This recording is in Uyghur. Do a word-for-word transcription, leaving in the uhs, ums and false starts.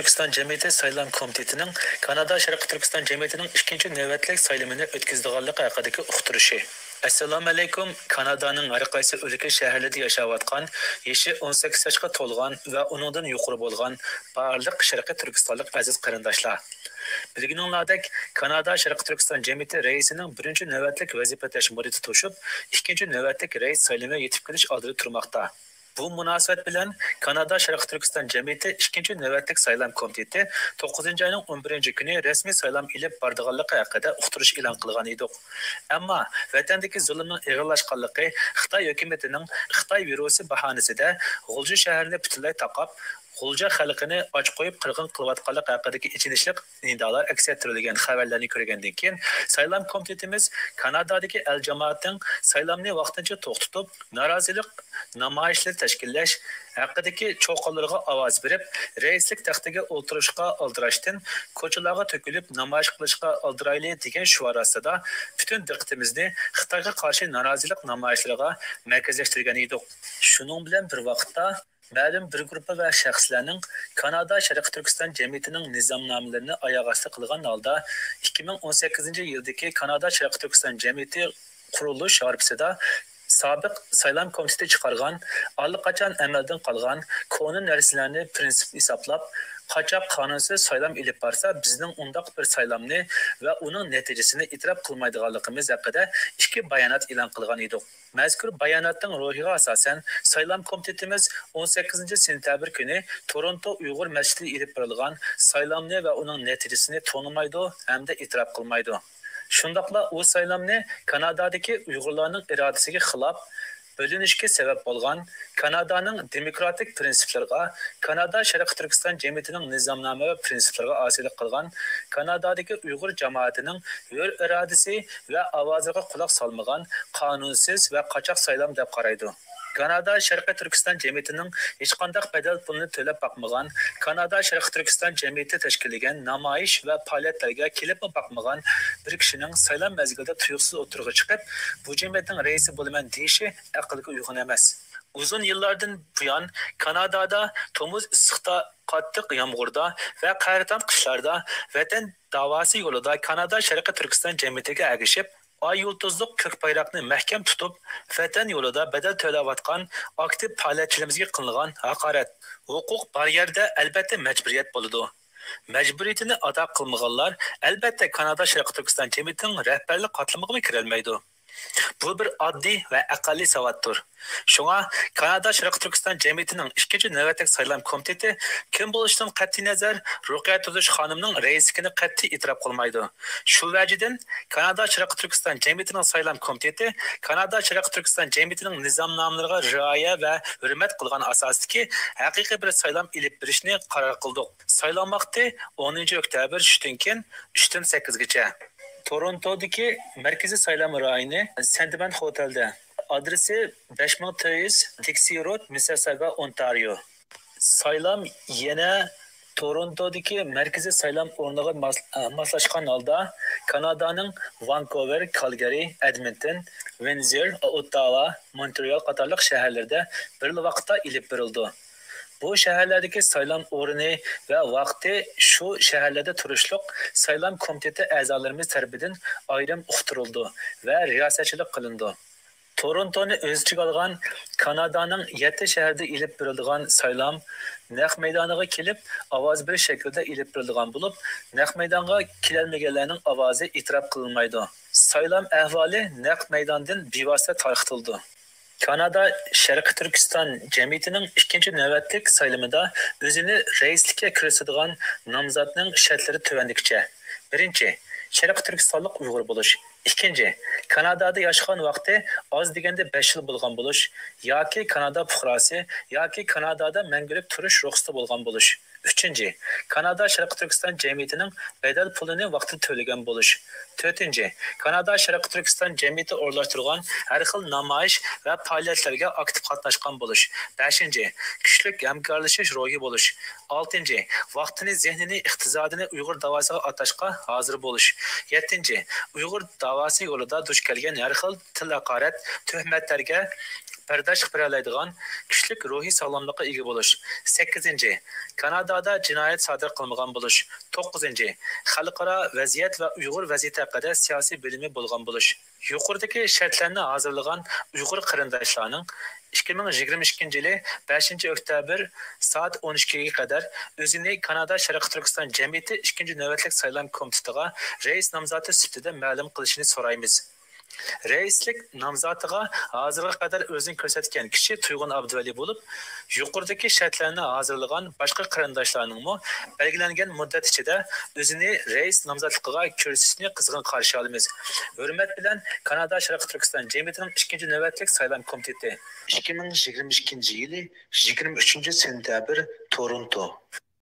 تۈركىستان جەمئىيىتى سايلام كومىتېتىنىڭ كانادا شەرقىي تۈركىستان جەمئىيىتىنىڭ ئىككىنچى نۆۋەتلىك سايلىمىنى ئۆتكۈزىدىغانلىقى ھەققىدىكى ئۇقتۇرۇشى. ئەسسالامۇئەلەيكۇم. كانادانىڭ ھەر قايسى ئۆلكە شەھەرلىرىدە ياشاۋاتقان، يېشى ئون سەككىز ياشقا تولغان ۋە ئۇنىڭدىن يۇقىرى بولغان بارلىق شەرقىي تۈركىستانلىق ئەزىز قېرىنداشلار! بىلگىنىڭلاردەك، كانادا شەرقىي تۈركىستان جەمئىيىتى رەئىسىنىڭ بىرىنچى نۆۋەتلىك ۋەزىپە ئۆتەش مۇددىتى توشۇپ، ئىككىنچى نۆۋەتلىك رەئىس سايلىمى يېتىپ كېلىش ئالدىدا تۇرماقتا. بۇ مۇناسىۋەت بىلەن كانادا شەرقىي تۈركىستان جەمئىيىتى ئىككىنچى نۆۋەتلىك سايلام كومىتېتى توققۇزىنچى ئاينىڭ ئون بىرىنچى كۈنى رەسمىي سايلام ئېلىپ بارىدىغانلىقى ھەققىدە ئۇقتۇرۇش ئېلان قىلغان ئىدۇق. ئەمما ۋەتەندىكى زۇلۇمنىڭ ئېغىرلاشقانلىقى، خىتاي ھۆكۈمىتىنىڭ خىتاي ۋىرۇسى باھانىسىدە غۇلجا شەھىرىنى پۈتۈنلەي تاقاپ، غۇلجا خەلقىنى ئاچ قويۇپ قىرغىن قىلىۋاتقانلىقى ھەققىدىكى ئېچىنىشلىق نىدالار ئەكس ئەتتۈرۈلگەن خەۋەرلەرنى كۆرگەندىن كېيىن، سايلام كومىتېتىمىز كانادادىكى ئەل جامائەتنىڭ سايلامنى ۋاقتىنچە توختىتىپ، نارازىلىق نامايىشلىرى تەشكىللەش ھەققىدىكى چوققىلىرىغا ئاۋاز بېرىپ، رەئىسلىك تەختىگە ئولتۇرۇشقا ئالدىراشتىن، كوچىلارغا تۆكۈلۈپ نامايىش قىلىشقا ئالدىرايلى دېگەن شوئار ئاستىدا پۈتۈن دىققىتىمىزنى خىتايغا قارشى نارازىلىق نامايىشلىرىغا مەركەزلەشتۈرگەن ئىدۇق. شۇنىڭ بىلەن بىر ۋاقىتتا، مەلۇم بىر گۇرۇپپا ۋە شەخسلەرنىڭ كانادا شەرقىي تۈركىستان جەمئىيىتىنىڭ نىزامنامىلىرىنى ئاياغ ئاستى قىلغان ھالدا، ئىككى مىڭ ئون سەككىزىنچى يىلدىكى كانادا شەرقىي تۈركىستان جەمئىيىتى قۇرۇلۇش ھارپىسىدا سابىق سايلام كومىتېتى چىقارغان، ئاللىقاچان ئەمەلدىن قالغان كونا نەرسىلەرنى پىرىنسىپ ھېسابلاپ، قاچاق، قانۇنسىز سايلام ئېلىپ بارسا، بىزنىڭ ئۇنداق بىر سايلامنى ۋە ئۇنىڭ نەتىجىسىنى ئېتىراپ قىلمايدىغانلىقىمىز ھەققىدە ئىككى بايانات ئېلان قىلغان ئىدۇق. مەزكۇر باياناتنىڭ روھىغا ئاساسەن، سايلام كومىتېتىمىز ئون سەككىزىنچى سېنتەبىر كۈنى تورونتو ئۇيغۇر مەسچىتىدە ئېلىپ بېرىلغان سايلامنى ۋە ئۇنىڭ نەتىجىسىنى تونۇمايدۇ ھەمدە ئېتىراپ قىلمايدۇ. شۇنداقلا ئۇ سايلامنى كانادادىكى ئۇيغۇرلارنىڭ ئىرادىسىگە خىلاپ، بۆلۈنۈشكە سەۋەب بولغان، كانادانىڭ دېموكراتىك پىرىنسىپلىرىغا، كانادا شەرقىي تۈركىستان جەمئىيىتىنىڭ نىزامنامە ۋە پىرىنسىپلىرىغا ئاسىيلىق قىلغان، كانادادىكى ئۇيغۇر جامائىتىنىڭ ھۆر ئىرادىسى ۋە ئاۋازلىرىغا قۇلاق سالمىغان قانۇنسىز ۋە قاچاق سايلام دەپ قارايدۇ. كانادا شەرقىي تۈركىستان جەمئىيىتىنىڭ ھېچقانداق بەدەل پۇلىنى تۆلەپ باقمىغان، كانادا شەرقىي تۈركىستان جەمئىيىتى تەشكىللىگەن نامايىش ۋە پائالىيەتلەرگە كېلىپمۇ باقمىغان بىر كىشىنىڭ سايلام مەزگىلىدە تۇيۇقسىز ئوتتۇرىغا چىقىپ، بۇ جەمئىيەتنىڭ رەئىسى بولىمەن دېيىشى ئەقىلگە ئۇيغۇن ئەمەس. ئۇزۇن يىللاردىن بۇيان كانادادا تومۇز ئىسسىقتا، قاتتىق يامغۇردا ۋە قەھرىتان قىشلاردا ۋەتەن داۋاسى يولىدا كانادا شەرقىي تۈركىستان جەمئىيىتىگە ئەگىشىپ، ئاي يۇلتۇزلۇق كۆك بايراقنى مەھكەم تۇتۇپ، ۋەتەن يولىدا بەدەل تۆلەۋاتقان ئاكتىپ پائالىيەتچىلىرىمىزگە قىلىنغان ھاقارەت. ھوقۇق بار يەردە، ئەلبەتتە، مەجبۇرىيەت بولىدۇ. مەجبۇرىيىتىنى ئادا قىلمىغانلار، ئەلبەتتە، كانادا شەرقىي تۈركىستان جەمئىيىتىنىڭ رەھبەرلىك قاتلىمىغىمۇ كىرەلمەيدۇ. بۇ بىر ئاددىي ۋە ئەقەللىي ساۋاتتۇر. شۇڭا، كانادا شەرقىي تۈركىستان جەمئىيىتىنىڭ ئىككىنچى نۆۋەتلىك سايلام كومىتېتى كىم بولۇشىدىن قەتئىينەزەر، رۇقىيە تۇردۇش خانىمنىڭ رەئىسلىكىنى قەتئىي ئېتىراپ قىلمايدۇ. شۇ ۋەجىدىن، كانادا شەرقىي تۈركىستان جەمئىيىتىنىڭ سايلام كومىتېتى كانادا شەرقىي تۈركىستان جەمئىيىتىنىڭ نىزامنامىلىرىغا رىئايە ۋە ھۆرمەت قىلغان ئاساستىكى ھەقىقىي بىر سايلام ئېلىپ بېرىشنى قارار قىلدۇق. سايلام ۋاقتى ئونىنچى ئۆكتەبىر چۈشتىن كېيىن ئۈچتىن سەككىزگىچە. تورونتودىكى مەركىزىي سايلام رايونى سەندىمەن خوتەلدە. ئادرېسى بەش مىڭ تۆت يۈز دىكسى رود، مىسسىساگا، ئونتارىيو. سايلام يەنە تورونتودىكى مەركىزىي سايلام ئورنىغا ماس-، ماسلاشقان ھالدا كانادانىڭ ۋانكوۋېر، كالگارى، ئەدمىنتون، ۋىندزور، ئوتتاۋا، مونترېئال قاتارلىق شەھەرلىرىدە بىرلا ۋاقىتتا ئېلىپ بېرىلىدۇ. بۇ شەھەرلەردىكى سايلام ئورنى ۋە ۋاقتى شۇ شەھەرلەردە تۇرۇشلۇق سايلام كومىتېتى ئەزالىرىمىز تەرىپىدىن ئايرىم ئۇقتۇرۇلىدۇ ۋە رىياسەتچىلىك قىلىنىدۇ. تورونتونى ئۆز ئىچىگە ئالغان كانادانىڭ يەتتە شەھىرىدە ئېلىپ بېرىلىدىغان سايلام نەق مەيدانىغا كېلىپ، ئاۋاز بېرىش شەكلىدە ئېلىپ بېرىلىدىغان بولۇپ، نەق مەيدانغا كېلەلمىگەنلەرنىڭ ئاۋازى ئېتىراپ قىلىنمايدۇ. سايلام ئەھۋالى نەق مەيداندىن بىۋاسىتە تارقىتىلىدۇ. كانادا شەرقىي تۈركىستان جەمئىيىتىنىڭ ئىككىنچى نۆۋەتلىك سايلىمىدا ئۆزىنى رەئىسلىككە كۆرسىتىدىغان نامزاتنىڭ شەرتلىرى تۆۋەندىكىچە: بىرىنچى، شەرقىي تۈركىستانلىق ئۇيغۇر بولۇش. ئىككىنچى، كانادادا ياشىغان ۋاقتى ئاز دېگەندە بەش يىل بولغان بولۇش ياكى كانادا پۇقراسى ياكى كانادادا مەڭگۈلۈك تۇرۇش رۇخسىتى بولغان بولۇش. ئۈچىنچى، كانادا شەرقىي تۈركىستان جەمئىيىتىنىڭ بەدەل پۇلىنى ۋاقتىدا تۆلىگەن بولۇش. تۆتىنچى، كانادا شەرقىي تۈركىستان جەمئىيىتى ئورۇنلاشتۇرغان ھەر خىل نامايىش ۋە پائالىيەتلەرگە ئاكتىپ قاتناشقان بولۇش. بەشىنچى، كۈچلۈك ھەمكارلىشىش روھى بولۇش. ئالتىنچى، ۋاقتىنى، زېھنىنى، ئىقتىسادىنى ئۇيغۇر داۋاسىغا ئاتاشقا ھازىر بولۇش. يەتتىنچى، ئۇيغۇر داۋاسى يولىدا دۇچ كەلگەن ھەر خىل تىل ھاقارەت، تۆھمەتلەرگە بەرداشلىق بېرەلەيدىغان كۈچلۈك روھىي ساغلاملىققا ئىگە بولۇش. سەككىزىنچى، كانادادا جىنايەت سادىر قىلمىغان بولۇش. توققۇزىنچى، خەلقئارا ۋەزىيەت ۋە ئۇيغۇر ۋەزىيىتى ھەققىدە سىياسىي بىلىمى بولغان بولۇش. يۇقىرىدىكى شەرتلەرنى ھازىرلىغان ئۇيغۇر قېرىنداشلارنىڭ ئىككى مىڭ يىگىرمە ئىككىنچى يىلى بەشىنچى ئۆكتەبىر سائەت ئون ئىككىگە قەدەر ئۆزىنى كانادا شەرقىي تۈركىستان جەمئىيىتى ئىككىنچى نۆۋەتلىك سايلام كومىتېتىغا رەئىس نامزاتى سۈپىتىدە مەلۇم قىلىشىنى سورايمىز. رەئىسلىك نامزاتىغا ھازىرغا قەدەر ئۆزىنى كۆرسەتكەن كىشى تۇيغۇن ئابدۇۋەلى بولۇپ، يۇقىرىدىكى شەرتلەرنى ھازىرلىغان باشقا قېرىنداشلارنىڭمۇ بەلگىلەنگەن مۇددەت ئىچىدە ئۆزىنى رەئىس نامزاتلىقىغا كۆرسىتىشنى قىزغىن قارشى ئالىمىز. ھۆرمەت بىلەن، كانادا شەرقىي تۈركىستان جەمئىيىتىنىڭ ئىككىنچى نۆۋەتلىك سايلام كومىتېتى. ئىككى مىڭ يىگىرمە ئىككىنچى يىلى يىگىرمە ئۈچىنچى سېنتەبىر، تورونتو.